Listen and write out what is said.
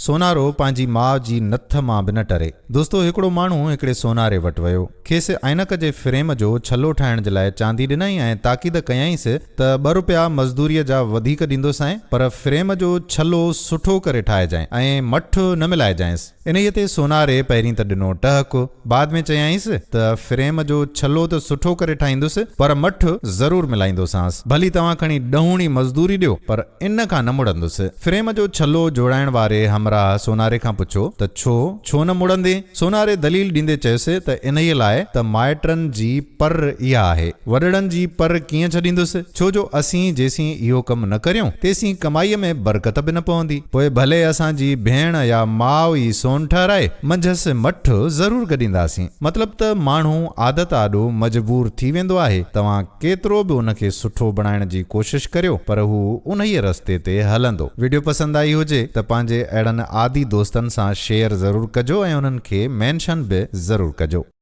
سونارو پنهنجي ماء جي نٿ مان به نه ٽري. دوستو هڪڙو ماڻهو هڪڙي سوناري وٽ ويو. کيس عينڪ جي فريم جو ڇلو ٺاهڻ جي لاء چاندي ڏنائين ۽ تاڪيد ڪيائينس ته ٻه روپيا مزدوريء جا وڌيڪ ڏيندوسانء پر فريم جو ڇلو سٺو ڪري ٺاهجانء ۽ مٺ نه ملائجانئس. انهيء تي سوناري پهرين ته ڏنو ٽهڪ، بعد ۾ چيائينس ته فريم جو ڇلو ته سٺو ڪري ٺاهيندس پر مٺ ضرور ملائيندوسانس. ڀلي توهان کڻي ڏهوڻي مزدوري ڏيو پر ان کان نه مڙندس. فريم جو ڇلو جوڙائڻ واري همراهه سوناري کان پڇيو ته ڇو؟ ڇو نه مڙندين؟ سوناري دليل ڏيندي چيس ته انهيء لاء ته مائٽن جي پر اها آهي. وڏڙن جي پر ڪيئن ڇڏيندس؟ ڇو جو اسين جيسين اهو ڪم نه ڪريون، تيسين ڪمائيء ۾ برڪت به نه پوندي. پوء ڀلي اسان جي ڀيڻ يا ماء ئي سون ٺهرائي، منجهس مٺ ضرور گڏينداسين. مطلب ته ماڻهو عادت آڏو مجبور ٿي ويندو آهي. توهان ڪيترو به ان کي سٺو بڻائڻ جي ڪوشش ڪريو پر هو انهيء رستي تي هلندو. وڊيو پسند آئي هجي ته پنهنجي اهڙن عادي دوستن سان شيئر ضرور ڪجو ۽ انهن کي مينشن به ضرور ڪجو.